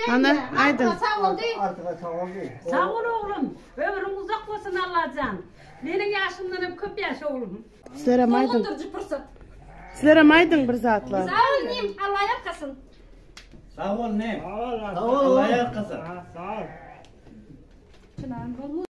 Ana, aýdyň. Sag bol oglum. Ömrüň uzak bolsun Allajan. Meniň ýaşymdan hem köp ýaş oglum. Sizlerem aýdyň. Tolgundyryjy pursat. Sizlerem aýdyň bir zatlar. Sag bol inim. Alla ýalkasyn. Sag bol inim. Alla ýalkasyn. Sag bol.